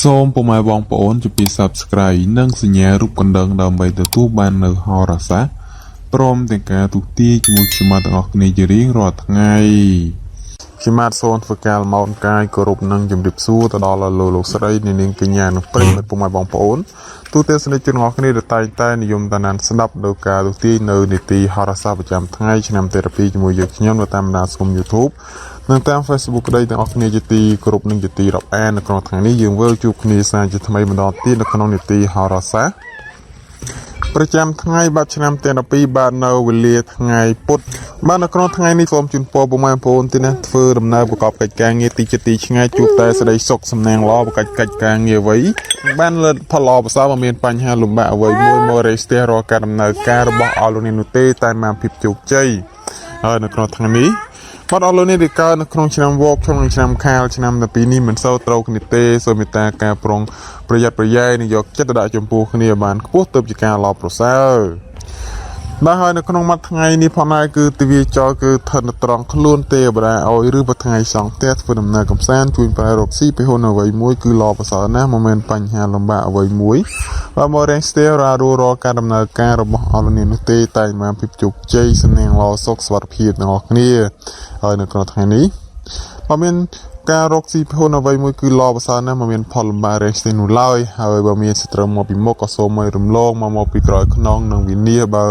សូមពុកម៉ែបងប្អូនជួយ Subscribe និងសញ្ញារូបកណ្ដឹងដើម្បីទទួលបាននូវហោរាសាស្ត្រព្រមទាំងការទូទាយជាមួយខ្ញុំបាទទាំងអស់គ្នាជារៀងរាល់ថ្ងៃខ្ញុំបាទសូមធ្វើការលំអរកាយគោរពនិងជម្រាបសួរទៅដល់លោកលោកស្រីអ្នកនាងកញ្ញានិងប្រិយមិត្តពុកម៉ែបងប្អូនទូទាំងសនិជជនទាំងអស់គ្នាដែលតែងតែនិយមតាមដានស្ដាប់នៅការទូទាយនៅនីតិហោរាសាស្ត្រប្រចាំថ្ងៃឆ្នាំទេរ៉ាពីជាមួយយើងខ្ញុំនៅតាមបណ្ដាសង្គម YouTube និងតាម Facebook ក្តីទាំងអស់គ្នាជាទីគោរពនិងជាទីរាប់អាននៅក្នុងថ្ងៃនេះយើងវិលជួបគ្នាសាជាថ្មីម្ដងទៀតនៅក្នុងនីតិហោរាសាស្ត្រប្រចាំថ្ងៃបាទឆ្នាំទាំង12បាទនៅវេលាថ្ងៃពុធបាទនៅក្នុងថ្ងៃនេះសូមជូនពរពុកម៉ែបងប្អូនទីណាធ្វើដំណើរប្រកបកិច្ចការងារទីជិតទីឆ្ងាយជួបតែសេចក្តីសុខសំណាងល្អប្រកបកិច្ចការងារអ្វីបានលទ្ធផលល្អប្រសើរបើមានបញ្ហាលំបាកអ្វីមួយមករេស្ទះរាល់ការដំណើរការរបស់អស់លោកអ្នកនោះទេតែបានភាពជោគជ័យហើយនៅក្នុងថ្ងៃនេះបាទអស់លោកនេះដែលកើតនៅក្នុងឆ្នាំវកក្នុងឆ្នាំខាលឆ្នាំ12នេះមិនសូវត្រូវគ្នាទេសូមមេត្តាការប្រុងប្រយ័ត្នប្រយែងនិងយកចិត្តទុកដាក់ចំពោះគ្នាបានខ្ពស់ទើបជាការល្អប្រសើរបាទហើយនៅក្នុងមួយថ្ងៃនេះផងដែរគឺទិវាចរគឺស្ថិតនៅត្រង់ខ្លួនទេវតាឲ្យឬបើថ្ងៃសង់ផ្ទះធ្វើដំណើរកំសាន្តជួញប្រែរកស៊ីពីហ៊ុនអ្វីមួយគឺល្អប្រសើរណាស់មិនមែនបញ្ហាលំបាកអ្វីមួយបាទមករាំងស្ទះរារួរាល់ការដំណើរការរបស់អស់លោកអ្នកនោះទេតែបានភាពជោគជ័យសំណាងល្អសុខសុវត្ថិភាពទាំងអស់គ្នាហើយនៅក្នុងថ្ងៃនេះបើមានការរកស៊ីភូនអ្វីមួយគឺល្អប្រសើរណាស់មិនមានផលលំបាករេស្ទេនោះឡើយហើយបើមានសត្រូវមកពីមុខក៏សូមឲ្យរំលងមកមកពីក្រោយខ្នងនឹងវិនាសបើ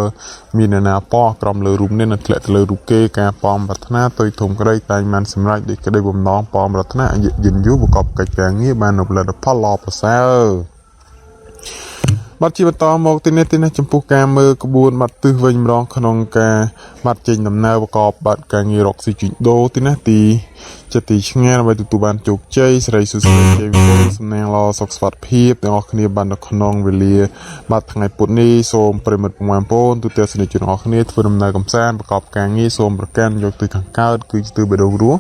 មានអ្នកណាប៉ោះក្រំលើរូបនេះនឹងធ្លាក់ទៅលើរូបគេការប៉មប្រាថ្នាទុយធំក្តីតែងបានសម្រេចដោយក្តីបំណងប៉មប្រាថ្នាអាយុយឺនយូរប្រកបកិច្ចការងារបាននូវផលិតផលល្អប្រសើរបាទជាបន្តមកទីនេះទីនេះចំពោះការមើលក្បួនបាត់ទិសវិញម្ដងក្នុងការបាត់ចេញដំណើរប្រកបបាត់ការងាររកស៊ីជួញដូរទីនេះទីចិត្តទីឆ្ងាយដើម្បីទទួលបានជោគជ័យសិរីសួស្តីជ័យមង្គលសំណាងល្អសុខសុវត្ថិភាពទាំងអស់គ្នាបាននៅក្នុងវេលាបាត់ថ្ងៃពុធនេះសូមប្រិយមិត្តពុកម៉ែបងប្អូនទូទាំងសនិជជនទាំងអស់គ្នាធ្វើដំណើរកម្សាន្តប្រកបការងារសូមប្រកាន់យកទិសខាងកើតគឺជាទិសបេះដូងរស់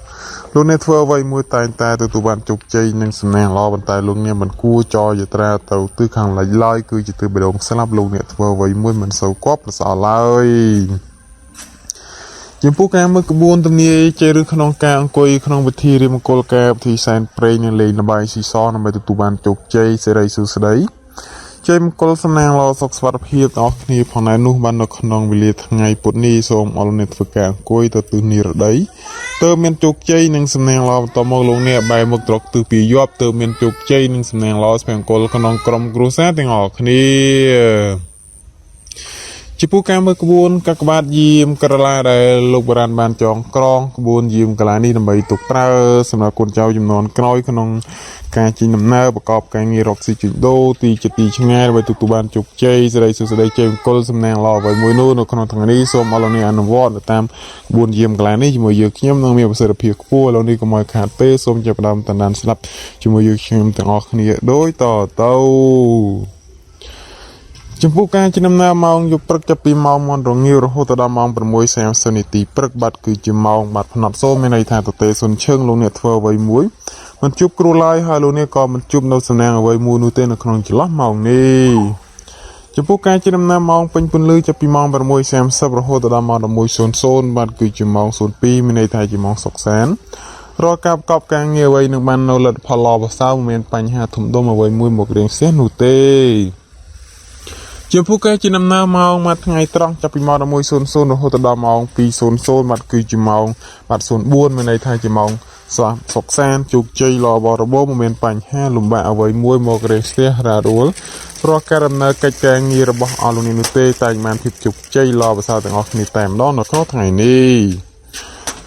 លោកអ្នកធ្វើអ្វីមួយតែងតែទទួលបានជោគជ័យនិងសំណាងល្អប៉ុន្តែលោកអ្នកមិនគួរចោលយត្រាទៅទិសខាងលិចឡើយគឺជាទិសបេះដូងស្លាប់លោកអ្នកធ្វើអ្វីមួយមិនសូវគប់ប្រសើរឡើយចំពោះការមើលក្បួនទំនាយចេឬក្នុងការអង្គុយក្នុងពិធីរៀបមង្គលការពិធីសែនព្រេងនិងលេងល្បែងស៊ីសងដើម្បីទទួលបានជោគជ័យសិរីសួស្តីជ័យមង្គលសំណាងល្អសុខសុវត្ថិភាពដល់គ្នាផងដែរនោះបាននៅក្នុងវេលាថ្ងៃពុធនេះសូមអរលោកអ្នកធ្វើការអង្គុយទៅទិសនិរដីទើបមានជោគជ័យនិងសំណាងល្អបន្តមកលោកអ្នកបែរមុខត្រកទិសពីយប់ទើបមានជោគជ័យនិងសំណាងល្អស្ពង្គលក្នុងក្រុមគ្រួសារទាំងអស់គ្នាចំពោះការមើលក្បួនកាកបាទយាមក្រឡាដែលលោកបុរាណបានចងក្រងក្បួនយាមកាឡានេះដើម្បីទុកប្រើសម្រាប់កូនចៅចំនួនក្រោយក្នុងការជិះដំណើរប្រកបការងាររកស៊ីជួញដូរទីជិតទីឆ្ងាយដើម្បីទទួលបានជោគជ័យសិរីសួស្តីជ័យមង្គលសំណាងល្អអ្វីមួយនោះនៅក្នុងថ្ងៃនេះសូមអរលោកអ្នកអនុវត្តទៅតាមក្បួនយាមកាឡានេះជាមួយយើងខ្ញុំនឹងមានប្រសិទ្ធភាពខ្ពស់ឥឡូវនេះកុំឲ្យខាតពេលសូមចាប់ផ្ដើមតាមដានស្ដាប់ជាមួយយើងខ្ញុំទាំងអស់គ្នាដូចតទៅចំពោះការជិះដំណើរម៉ោងយប់ព្រឹកចាប់ពីម៉ោង1រងាវរហូតដល់ម៉ោង6:30នាទីព្រឹកបាត់គឺជាម៉ោងបាត់ផ្នត់សូមានន័យថាទទេសុនឈឹងលោកអ្នកធ្វើអ្វីមួយមិនជួបគ្រូឡើយហើយលោកអ្នកក៏មិនជួបនៅសំណាងអ្វីមួយនោះទេនៅក្នុងចន្លោះម៉ោងនេះចំពោះការជិះដំណើរម៉ោងពេញពន្លឺចាប់ពីម៉ោង6:30រហូតដល់ម៉ោង11:00បាទគឺជាម៉ោង02មានន័យថាជាម៉ោងសុកសានរាល់ការប្រកបការងារអ្វីនឹងបាននៅលទ្ធផលល្អប្រសើរមិនមានបញ្ហាធំដុំអ្វីមួយមករៀងស្ទះនោះទេចំពោះការជាដំណើរម៉ោងមួយថ្ងៃត្រង់ចាប់ពីម៉ោង11:00រហូតដល់ម៉ោង2:00បាទគឺជាម៉ោងបាទ04មានន័យថាជាម៉ោងស្វាសុកសានជោគជ័យល្អបរិបូរណ៍មិនមានបញ្ហាលំបាកអ្វីមួយមករេស្ទះរ៉ារួលរាល់ការដំណើរកិច្ចការងាររបស់អស់លោកអ្នកនោះទេតែងបានភាពជោគជ័យល្អប្រសើរទាំងអស់គ្នាតែម្ដងនៅក្នុងថ្ងៃនេះ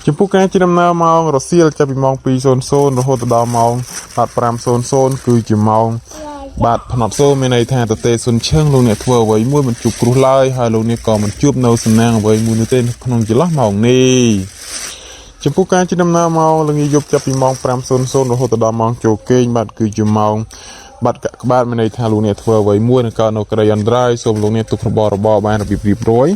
ចំពោះការជាដំណើរម៉ោងរសៀលចាប់ពីម៉ោង2:00រហូតដល់ម៉ោងបាទ5:00គឺជាម៉ោងបាទផ្នត់សូមានន័យថាទទេសុនឈឹងលោកអ្នកធ្វើអ្វីមួយមិនជួបគ្រោះឡើយហើយលោកអ្នកក៏មិនជួបនៅសំណាងអ្វីមួយនោះទេក្នុងចន្លោះម៉ោងនេះចំពោះការជាដំណើរម៉ោងល្ងាចយប់ចាប់ពីម៉ោង5:00រហូតដល់ម៉ោងចូលគេងបាទគឺជាម៉ោងបាទកាក់ក្បាតមានន័យថាលោកអ្នកធ្វើអ្វីមួយនឹងកើតនៅក្តីអន្តរាយសូមលោកអ្នកទុករបររបរបានរបៀបរៀបរយ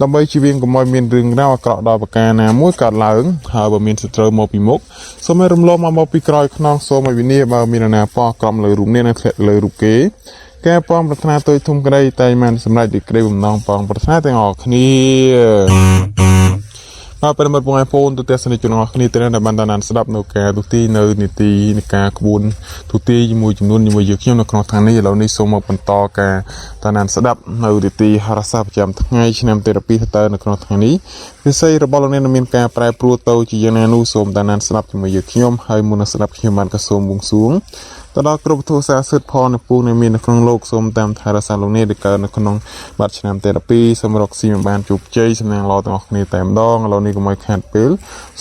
ដើម្បីជៀសវាងកុំឲ្យមានរឿងរ៉ាវអាក្រក់ដល់ប្រការណាមួយកើតឡើងហើយបើមានសត្រូវមកពីមុខសូមឲ្យរំលងមកពីក្រោយខ្នងសូមឲ្យវិនាសបើមាននរណាប៉ោះក្រំលើរូបនេះនឹងធ្លាក់លើរូបគេការប៉ងប្រាថ្នាទុយធំក្តីតែមិនសម្រេចដោយក្តីបំណងប៉ងប្រាថ្នាទាំងអស់គ្នា បាទប្រិមត្តបងប្អូនទូទាំងសនិកជនអស់គ្នាទាំងដែលបានតាមដានស្ដាប់នៅការទូទីនៅនីតិនៃការក្បួនទូទីជាមួយចំនួនជាមួយយើងខ្ញុំនៅក្នុងថ្ងៃនេះឥឡូវនេះសូមមកបន្តការតាមដានស្ដាប់នៅនីតិហរសាស្ត្រប្រចាំថ្ងៃឆ្នាំទី12តើនៅក្នុងថ្ងៃនេះវិស័យរបស់លោកអ្នកនឹងមានការប្រែប្រួលទៅជាយ៉ាងណានោះសូមតាមដានស្ដាប់ជាមួយយើងខ្ញុំហើយមុននឹងស្ដាប់ខ្ញុំបានក៏សូមបួងសួងទៅដល់គ្រប់ធម៌សាសិទ្ធផលនៅពូនៅមាននៅក្នុងលោកសូមតាមថែរក្សាលោកនេះដែលកើតនៅក្នុងបាត់ឆ្នាំទី12សូមរកស៊ីបានជោគជ័យសំណាងល្អទាំងអស់គ្នាតែម្ដងឥឡូវនេះកុំឲ្យខាតពេល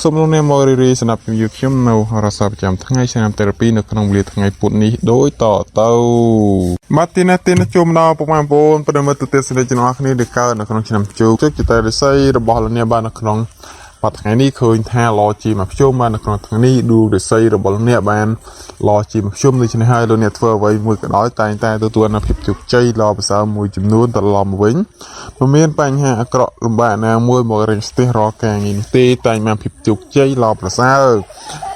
សូមលោកអ្នកមករីរីស្ដាប់ជំនឿខ្ញុំនៅហរសាប្រចាំថ្ងៃឆ្នាំទី12នៅក្នុងវេលាថ្ងៃពុធនេះដូចតទៅបាទទីនេះទីនេះជួបដល់ពុកម៉ែបងប្អូនប្រិយមិត្តទូទាំងសនិកទាំងអស់គ្នាដែលកើតនៅក្នុងឆ្នាំជោគជ័យជាតែរិស័យរបស់លោកអ្នកបាននៅក្នុងបាទថ្ងៃនេះឃើញថាល្អជាមកភ្ជុំបាននៅក្នុងថ្ងៃនេះឌូរិស័យរបស់លោកអ្នកបានល្អជាមកភ្ជុំដូច្នេះហើយលោកអ្នកធ្វើអ្វីមួយក៏ដោយតែងតែទទួលនូវភាពជោគជ័យល្អប្រសើរមួយចំនួនត្រឡប់មកវិញមិនមានបញ្ហាអាក្រក់លំបាកណាមួយមករិញស្ទះរាល់ការងារនោះទេតែងបានភាពជោគជ័យល្អប្រសើរ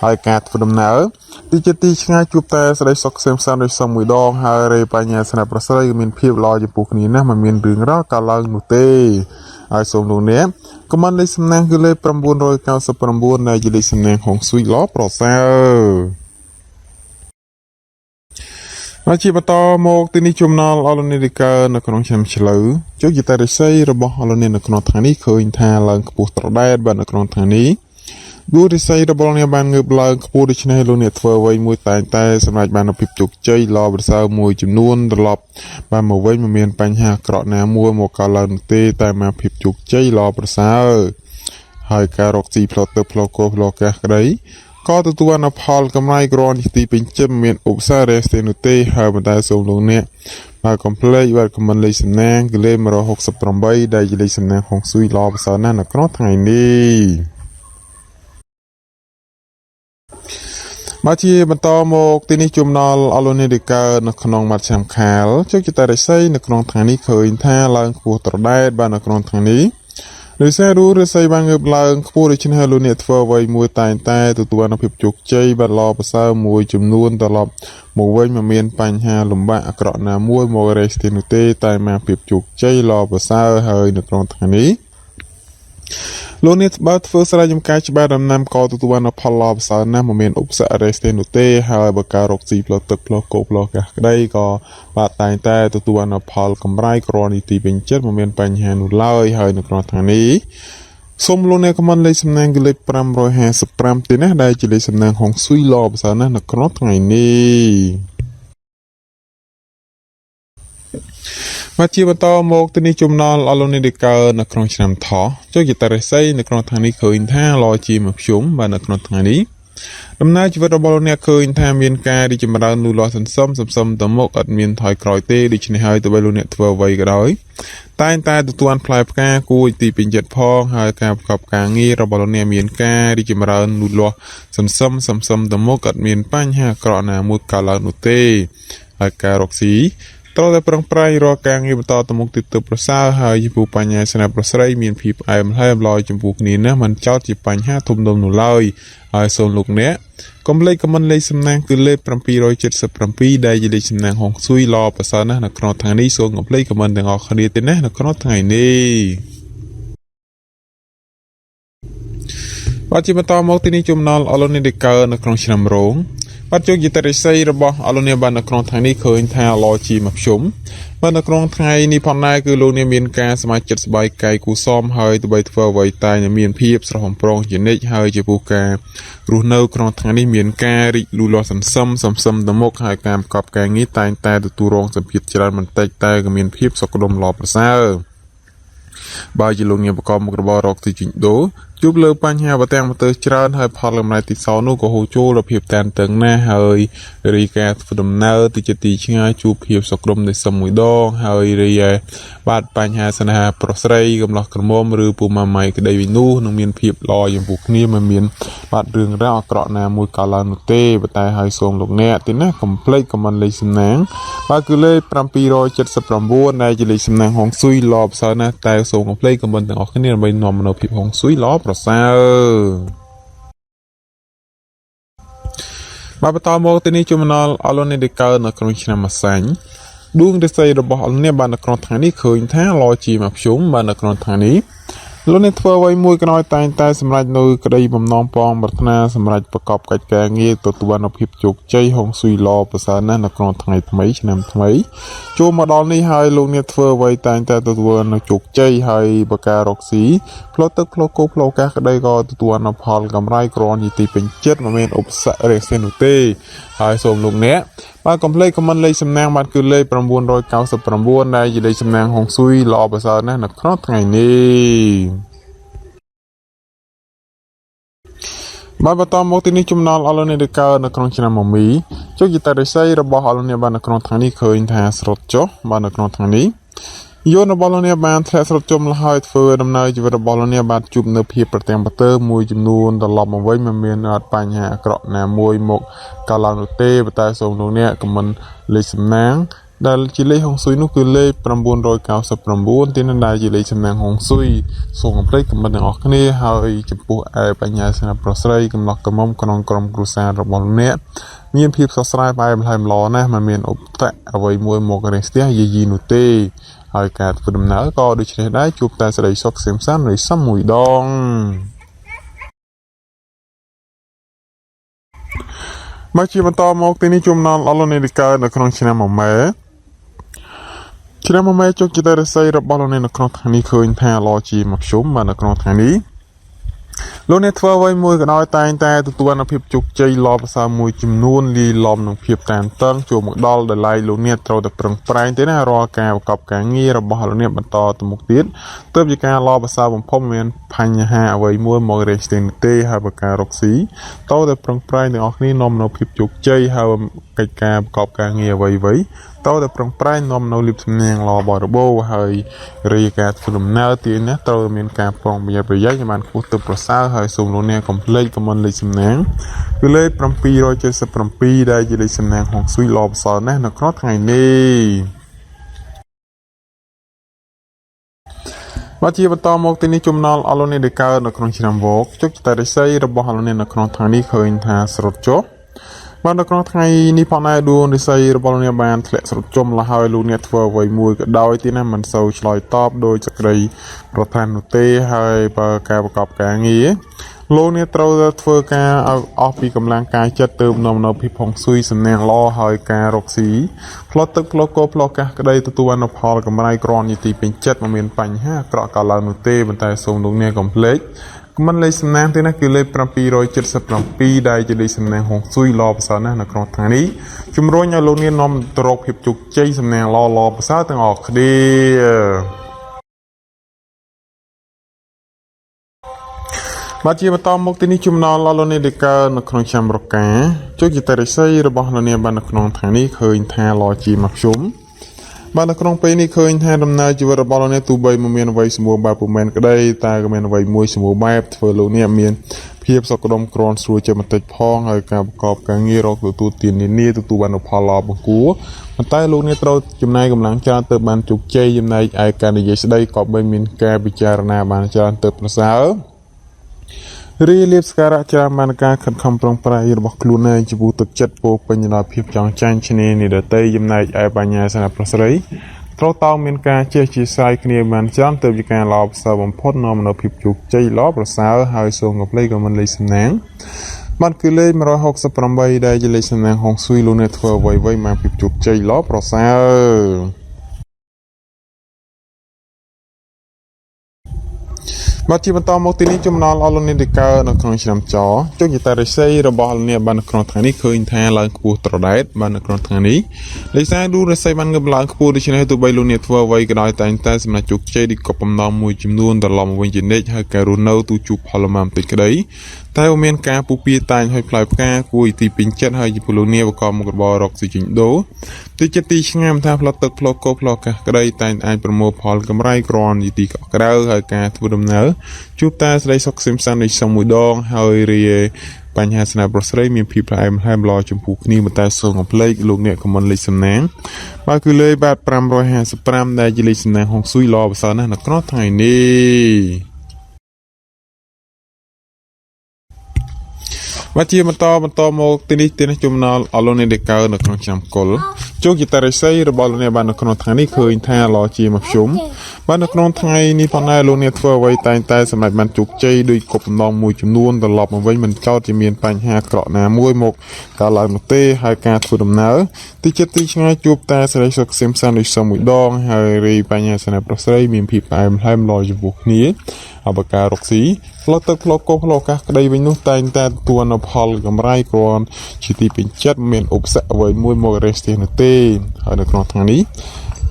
ហើយការធ្វើដំណើរទីចិត្តទីឆ្ងាយជួបតែស្ដីសុខសេមសានដោយសមមួយដងហើយរេបញ្ញាស្នេហ៍ប្រស្រីក៏មានភាពល្អចំពោះគ្នាណាស់មិនមានរឿងរ៉ាវកើតឡើងនោះទេហើយសូមលោកអ្នកខមមិនលេខសំណាងគឺលេខ999ដែលជាលេខសំណាងហុងស៊ុយល្អប្រសើរហើយជាបន្តមកទីនេះចំណល់អលនីរិកើនៅក្នុងឆ្នាំឆ្លូវជោគជាតារិស័យរបស់អលនីនៅក្នុងថ្ងៃនេះឃើញថាឡើងខ្ពស់ត្រដែតបាទនៅក្នុងថ្ងៃនេះឌួរិស័យរបស់អ្នកបានងើបឡើងខ្ពស់ដូច្នេះលោកអ្នកធ្វើអ្វីមួយតែងតែសម្រេចបាននូវភាពជោគជ័យល្អប្រសើរមួយចំនួនត្រឡប់បានមកវិញមិនមានបញ្ហាអាក្រក់ណាមួយមកកើតឡើងនោះទេតែមកភាពជោគជ័យល្អប្រសើរហើយការរកស៊ីផ្លូវទឹកផ្លូវគោផ្លូវកាសក្តីក៏ទទួលបានផលកម្រៃក្រនេះទីពេញចិត្តមិនមានឧបសគ្គរេស្ទេនោះទេហើយប៉ុន្តែសូមលោកអ្នកបាទកុំភ្លេចបាទខមមិនលេខសំណាងគឺលេខ168ដែលជាលេខសំណាងហុងស៊ុយល្អប្រសើរណាស់នៅក្នុងថ្ងៃនេះបាទជាបន្តមកទីនេះចំណល់អលូនីដេកើនៅក្នុងមាត់ឆ្នាំខាលជោគជតារិស័យនៅក្នុងថ្ងៃនេះឃើញថាឡើងខ្ពស់ត្រដែតបាទនៅក្នុងថ្ងៃនេះដោយសាររូរិស័យបានងើបឡើងខ្ពស់ដូច្នេះហើយលោកអ្នកធ្វើអ្វីមួយតែងតែទទួលបាននូវភាពជោគជ័យបាទល្អប្រសើរមួយចំនួនត្រឡប់មកវិញមិនមានបញ្ហាលំបាកអាក្រក់ណាមួយមករេស្ទីនោះទេតែមកភាពជោគជ័យល្អប្រសើរហើយនៅក្នុងថ្ងៃនេះលោកអ្នកបើធ្វើស្រែចម្ការច្បារដំណាំក៏ទទួលបាននូវផលល្អប្រសើរណាស់មិនមានឧបសគ្គរេស្ទេនោះទេហើយបើការរកស៊ីផ្លូវទឹកផ្លូវគោកផ្លូវកាសក្តីក៏បាទតែងតែទទួលបាននូវផលកម្រៃក្រនីទីពេញចិត្តមិនមានបញ្ហានោះឡើយហើយនៅក្នុងថ្ងៃនេះសូមលោកអ្នកខមមិនលេខសំណាងគឺលេខ555ទេណាដែលជាលេខសំណាងហុងស៊ុយល្អប្រសើរណាស់នៅក្នុងថ្ងៃនេះបាទជាបន្តមកទីនេះចំណល់អលូនីដេកើនៅក្នុងឆ្នាំថោះចុះជាតារិស័យនៅក្នុងថ្ងៃនេះឃើញថាល្អជាមធ្យមបាទនៅក្នុងថ្ងៃនេះដំណើរជីវិតរបស់លោកអ្នកឃើញថាមានការរីកចម្រើនលូតលាស់សន្សំសន្សំទៅមុខអត់មានថយក្រោយទេដូច្នេះហើយទោះបីលោកអ្នកធ្វើអ្វីក៏ដោយតែងតែទទួលបានផ្លែផ្កាគួរឲ្យទីពេញចិត្តផងហើយការប្រកបការងាររបស់លោកអ្នកមានការរីកចម្រើនលូតលាស់សន្សំសន្សំទៅមុខអត់មានបញ្ហាអាក្រក់ណាមួយកើតឡើងនោះទេហើយការរកស៊ីត្រូវតែប្រឹងប្រែងរកការងារបន្តទៅមុខទៀតទៅប្រសើរហើយចំពោះបញ្ហាស្នេហ៍ប្រស្រីមានភាពផ្អែមល្ហែមឡើយចំពោះគ្នាណាស់មិនចោតជាបញ្ហាធំដុំនោះឡើយហើយសូមលោកអ្នកកុំភ្លេចខមមិនលេខសំណាងគឺលេខ777ដែលជាលេខសំណាងហុងស៊ុយល្អប្រសើរណាស់នៅក្នុងថ្ងៃនេះសូមកុំភ្លេចខមមិនទាំងអស់គ្នាទេណានៅក្នុងថ្ងៃនេះបាទជាបន្តមកទីនេះចំណល់អលូនីដេកើនៅក្នុងឆ្នាំរោងបាទជោគជាតរិស័យរបស់អលូនីបាននៅក្នុងថ្ងៃនេះឃើញថាល្អជាមធ្យមបាទនៅក្នុងថ្ងៃនេះផងដែរគឺលោកអ្នកមានការសមាជិកសប្បាយកាយគូសមហើយទោះបីធ្វើអ្វីតែមានភាពស្រស់បំព្រងជានិច្ចហើយចំពោះការរស់នៅក្នុងថ្ងៃនេះមានការរីកលូតលាស់សន្សំសន្សំទៅមុខហើយការប្រកបការងារតែងតែទទួលរងសម្ពាធច្រើនបន្តិចតែក៏មានភាពសុខដុមល្អប្រសើរបើជាលោកអ្នកប្រកបមុខរបររកទីជួញដូរជួបលើបញ្ហាប្រទាំងប្រទើច្រើនហើយផលកម្រៃទីសល់នោះក៏ហូរចូលដល់ភាពតានតឹងណាស់ហើយរីការធ្វើដំណើរទៅជាទីឆ្ងាយជួបភាពសក្រមនៃសមមួយដងហើយរីឯបាទបញ្ហាស្នេហាប្រុសស្រីកំឡោះក្រមុំឬពូម៉ាម៉ៃក្តីវិញនោះនឹងមានភាពល្អចំពោះគ្នាមិនមានបាទរឿងរ៉ាវអាក្រក់ណាមួយកើតឡើងនោះទេប៉ុន្តែហើយសូមលោកអ្នកទីណាកុំភ្លេចខមមិនលេខសំណាងបាទគឺលេខ779ដែលជាលេខសំណាងហុងស៊ុយល្អប្រសើរណាស់តែសូមកុំភ្លេចខមមិនទាំងអស់គ្នាដើម្បីនាំមកនូវភាពហុងស៊ុយល្អប្រសើរបាទបន្តមកទីនេះចំណល់អលូនីដេកើនៅក្នុងឆ្នាំម្សាញ់ដួងរិស័យរបស់អលូនីបាននៅក្នុងថ្ងៃនេះឃើញថាល្អជាមធ្យមបាទនៅក្នុងថ្ងៃនេះ លោកអ្នកធ្វើអ្វីមួយក៏ដោយតែងតែសម្រេចនៅក្តីបំណងប៉ងប្រាថ្នាសម្រេចប្រកបកិច្ចការងារទទួលបាននូវភាពជោគជ័យហុងស៊ុយល្អប្រសើរណាស់នៅក្នុងថ្ងៃថ្មីឆ្នាំថ្មីចូលមកដល់នេះហើយលោកអ្នកធ្វើអ្វីតែងតែទទួលបាននូវជោគជ័យហើយបការរកស៊ីផ្លូវទឹកផ្លូវគោផ្លូវកាសក្តីក៏ទទួលបាននូវផលកម្រៃគ្រាន់ជាទីពេញចិត្តមិនមានឧបសគ្គរាំងស្ទះនោះទេហើយសូមលោកអ្នកបាទកុំភ្លេចខមមិនលេខសំណាងបាទគឺលេខ999ដែលជាលេខសំណាងហុងស៊ុយល្អប្រសើរណាស់នៅក្នុងថ្ងៃនេះបាទបន្តមកទីនេះចំណល់អលនេះដែលកើតនៅក្នុងឆ្នាំមមីជោគជតារិស័យរបស់អលនេះបាននៅក្នុងថ្ងៃនេះឃើញថាស្រុតចុះបាទនៅក្នុងថ្ងៃនេះយន្តរបស់លោកអ្នកបានធ្លាក់ស្រុតចុះលហើយធ្វើដំណើរជីវិតរបស់លោកអ្នកបានជួបនៅភាពប្រទាំងប្រទើមួយចំនួនត្រឡប់មកវិញមិនមានអត់បញ្ហាអាក្រក់ណាមួយមកកើតឡើងនោះទេប៉ុន្តែសូមលោកអ្នកខមមិនលេខសំណាងដែលជាលេខហុងស៊ុយនោះគឺលេខ999ទីនឹងដែលជាលេខសំណាងហុងស៊ុយសូមកុំភ្លេចខមមិនទាំងអស់គ្នាហើយចំពោះឯបញ្ញាស្នាប្រុសស្រីកំឡោះកំមុំក្នុងក្រុមគ្រួសាររបស់លោកអ្នកមានភាពស្រស់ស្រាយផ្អែមល្ហែមល្អណាស់មិនមានឧបតៈអ្វីមួយមករាំងស្ទះយាយីនោះទេហើយការធ្វើដំណើរក៏ដូចនេះដែរជួបតែសេចក្តីសុខក្សេមក្សាន្តនៃសំមួយដងមកជាបន្តមកទីនេះចំណល់អលនីកើតនៅក្នុងឆ្នាំមមែឆ្នាំមមែជោគជតារិស័យរបស់លោកអ្នកនៅក្នុងថ្ងៃនេះឃើញថាល្អជាមធ្យមបាទនៅក្នុងថ្ងៃនេះលោកអ្នកធ្វើអ្វីមួយក៏ដោយតែងតែទទួលបានភាពជោគជ័យល្អប្រសើរមួយចំនួនលាយឡំនឹងភាពតានតឹងចូលមកដល់ដោយឡែកលោកអ្នកត្រូវតែប្រឹងប្រែងទេណារាល់ការប្រកបការងាររបស់លោកអ្នកបន្តទៅមុខទៀតទើបជាការល្អប្រសើរបំផុតមិនមានបញ្ហាអ្វីមួយមករាំងស្ទះនោះទេហើយបើការរកស៊ីត្រូវតែប្រឹងប្រែងទាំងអស់គ្នានាំនូវភាពជោគជ័យហើយកិច្ចការប្រកបការងារអ្វីៗត្រូវតែប្រឹងប្រែងនាំនូវលៀបសំណាងល្អបរិបូរណ៍ហើយរាយការណ៍ធ្វើដំណើរទីនេះត្រូវមានការប្រុងប្រយ័ត្នប្រយែងឲ្យបានខ្ពស់ទៅប្រសើរហើយសូមលោកអ្នកកុំភ្លេចខមមិនលេខសំណាងគឺលេខ777ដែលជាលេខសំណាងហុងស៊ុយល្អប្រសើរណាស់នៅក្នុងថ្ងៃនេះបាទជាបន្តមកទីនេះចំណល់អលនេះដែលកើតនៅក្នុងឆ្នាំវកជុកចតារិស័យរបស់អលនេះនៅក្នុងថ្ងៃនេះឃើញថាស្រុតចុះបាទនៅក្នុងថ្ងៃនេះផងដែរដួងរិស័យរបស់លោកអ្នកបានធ្លាក់ស្រុតចុំលហើយលោកអ្នកធ្វើអ្វីមួយក៏ដោយទីណាមិនសូវឆ្លើយតបដោយសេចក្តីប្រធាននោះទេហើយបើការប្រកបការងារលោកអ្នកត្រូវតែធ្វើការឲ្យអស់ពីកម្លាំងកាយចិត្តទើបនាំនូវភាពផុងស៊ុយសំណាងល្អហើយការរកស៊ីផ្លត់ទឹកផ្លូវគោផ្លូវកាសក្តីទទួលបាននូវផលកម្រៃគ្រាន់ជាទីពេញចិត្តមិនមានបញ្ហាអាក្រក់កើតឡើងនោះទេប៉ុន្តែសូមលោកអ្នកកុំភ្លេចមិនលេខសំណាងទេណាគឺលេខ777ដែលជាលេខសំណាងហុងស៊ុយល្អប្រសើរណាស់នៅក្នុងថ្ងៃនេះជំរុញឲ្យលោកអ្នកនាំទៅរកភាពជោគជ័យសំណាងល្អល្អប្រសើរទាំងអស់គ្នាបាទជាបន្តមកទីនេះចំណល់លោកអ្នកដែលកើតនៅក្នុងឆ្នាំរកាជោគជតារិស័យរបស់លោកអ្នកបាននៅក្នុងថ្ងៃនេះឃើញថាល្អជាមធ្យមបាទនៅក្នុងពេលនេះឃើញថាដំណើរជីវិតរបស់លោកអ្នកទោះបីមិនមានអ្វីសម្បូរបែបពុំមែនក្តីតែក៏មានអ្វីមួយសម្បូរបែបធ្វើលោកអ្នកមានភាពសុខដុមគ្រាន់ស្រួលចិត្តបន្តិចផងហើយការប្រកបការងាររកទទួលទាននានាទទួលបាននូវផលល្អបង្គួរប៉ុន្តែលោកអ្នកត្រូវចំណាយកម្លាំងច្រើនទើបបានជោគជ័យចំណែកឯការនិយាយស្ដីក៏បីមានការពិចារណាបានច្រើនទើបប្រសើររីលៀបសក្ការៈច្រើនបានការខិតខំប្រឹងប្រែងរបស់ខ្លួនឯងចំពោះទឹកចិត្តពោរពេញដោយភាពចង់ចាញ់ឈ្នះនេះដតីចំណែកឯបញ្ញាសម្រាប់ប្រុសស្រីត្រូវតោងមានការចេះជាស្រ័យគ្នាបានច្រើនទើបជាការល្អប្រសើរបំផុតនាំមកនូវភាពជោគជ័យល្អប្រសើរហើយសូមកុំភ្លេចក៏មិនលេខសំណាងបាទគឺលេខ168ដែលជាលេខសំណាងហុងស៊ុយលោកអ្នកធ្វើអ្វីៗបានភាពជោគជ័យល្អប្រសើរបាទជាបន្តមកទីនេះចំណល់អលនីដែលកើតនៅក្នុងឆ្នាំចជោគជតារិស័យរបស់អលនីបាននៅក្នុងថ្ងៃនេះឃើញថាឡើងខ្ពស់ត្រដែតបាននៅក្នុងថ្ងៃនេះលេខខ្សែឌូរិស័យបានងើបឡើងខ្ពស់ដូច្នេះទោះបីលោកអ្នកធ្វើអ្វីក៏ដោយតែងតែសម្រាប់ជោគជ័យដូចកប់បំណងមួយចំនួនត្រឡប់មកវិញជានិច្ចហើយការរស់នៅទូជួបផលលំបាកបន្តិចក្តីតែមានការពុះពៀតែងឲ្យផ្លែផ្កាគួរឲ្យទីពេញចិត្តហើយចំពោះលោកអ្នកបកមុខរបររកស៊ីចិញ្ដូទីចិត្តទីឆ្ងាយថាផ្លត់ទឹកផ្លូវគោផ្លូវកាសក្តីតែងអាចប្រមូលផលកម្រៃគ្រាន់ជាទីកក់ក្ដៅហើយការធ្វើដំណើរជួបតែស្ដីសុខសេមសាននេះសំមួយដងហើយរាយបញ្ហាស្នេហ៍ប្រុសស្រីមានភាពផ្អែមល្ហែមល្អចំពោះគ្នាប៉ុន្តែសូមកុំភ្លេចលោកអ្នកខមមិនលេខសំណាងបាទគឺលេខបាទ555ដែលជាលេខសំណាងហុងស៊ុយល្អប្រសើរណាស់នៅក្នុងថ្ងៃនេះ បាទជាបន្តបន្តមកទីនេះទីនេះចំណល់អលូនីដេកើនៅក្នុងឆ្នាំកុលជោគជាតារិស័យរបស់លោកអ្នកបាននៅក្នុងថ្ងៃនេះឃើញថាល្អជាមធ្យមបាទនៅក្នុងថ្ងៃនេះផងដែរលោកអ្នកធ្វើអ្វីតែងតែសម្រេចបានជោគជ័យដោយគប់បំណងមួយចំនួនត្រឡប់មកវិញមិនចោតជាមានបញ្ហាអាក្រក់ណាមួយមកកើតឡើងនោះទេហើយការធ្វើដំណើរទីចិត្តទីឆ្ងាយជួបតែសេរីសុខក្សេមក្សាន្តដូចសមមួយដងហើយរីបញ្ហាស្នេហ៍ប្រុសស្រីមានភាពផ្អែមល្ហែមល្អចំពោះគ្នាអបការរកស៊ីផ្លូវទឹកផ្លូវកោផ្លូវអាកាសក្តីវិញនោះតែងតែទទួលនូវផលកម្រៃគ្រាន់ជាទីពេញចិត្តមានឧបសគ្គអ្វីមួយមករេស្ទះនោះទេហើយនៅក្នុងថ្ងៃនេះ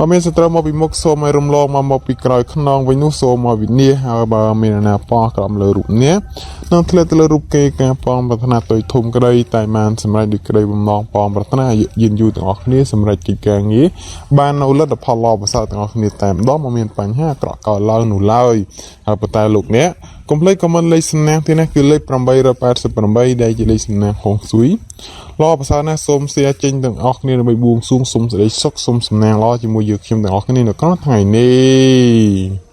បើមានសត្រូវមកពីមុខសូមឲ្យរំលងមកមកពីក្រោយខ្នងវិញនោះសូមឲ្យវិនាសហើយបើមានអាណាប៉ោះក្រោមលើរូបនេះនឹងធ្លាក់ទៅលើរូបគេការប៉ងប្រាថ្នាតូចធំក្តីតែបានសម្រេចដោយក្តីបំណងប៉ងប្រាថ្នាយឺនយូរទាំងអស់គ្នាសម្រេចកិច្ចការងារបាននូវលទ្ធផលល្អប្រសើរទាំងអស់គ្នាតែម្ដងមកមានបញ្ហាអាក្រក់កើតឡើងនោះឡើយហើយប៉ុន្តែលោកអ្នកកុំភ្លេចខមមិនលេខសំណាងទៀតណាគឺលេខ888ដែលជាលេខសំណាងហុងស៊ុយល្អប្រសើរណាស់សូម share ចេញទាំងអស់គ្នាដើម្បីបួងសួងសូមសេចក្តីសុខសូមសំណាងល្អជាមួយយើងខ្ញុំទាំងអស់គ្នានៅក្នុងថ្ងៃនេះ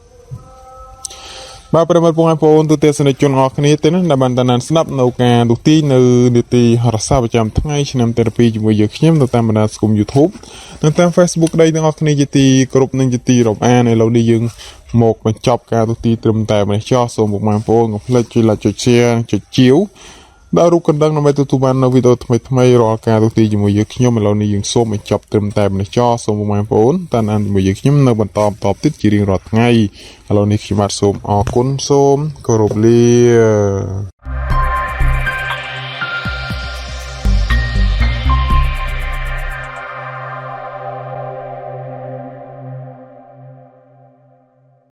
បាទប្រិមត្តបងប្អូនទូទាំងសនិកជនអរគ្នាទេណាដែលបានតាមដានស្ដាប់នៅការទូទីនៅនីតិហរសាប្រចាំថ្ងៃឆ្នាំតេរ៉ាពីជាមួយយើងខ្ញុំនៅតាមបណ្ដាសង្គម YouTube និងតាម Facebook ក្តីទាំងអស់គ្នាជាទីគោរពនិងជាទីរាប់អានឥឡូវនេះយើងមកបញ្ចប់ការទូទីត្រឹមតែម្នេះចោះសូមពុកម៉ែបងប្អូនកុំភ្លេចជួយ like ចុច share ចុចជាវដល់រូបកណ្ដឹងដើម្បីទទួលបាននូវវីដេអូថ្មីៗរាល់ការទូទីជាមួយយើងខ្ញុំឥឡូវនេះយើងសូមបញ្ចប់ត្រឹមតែម្នេះចោះសូមពុកម៉ែបងប្អូនតាមដានជាមួយយើងខ្ញុំនៅបន្តបន្តទៀតជារៀងរាល់ថ្ងៃឥឡូវនេះខ្ញុំបាទសូមអរគុណសូមគោរពលា។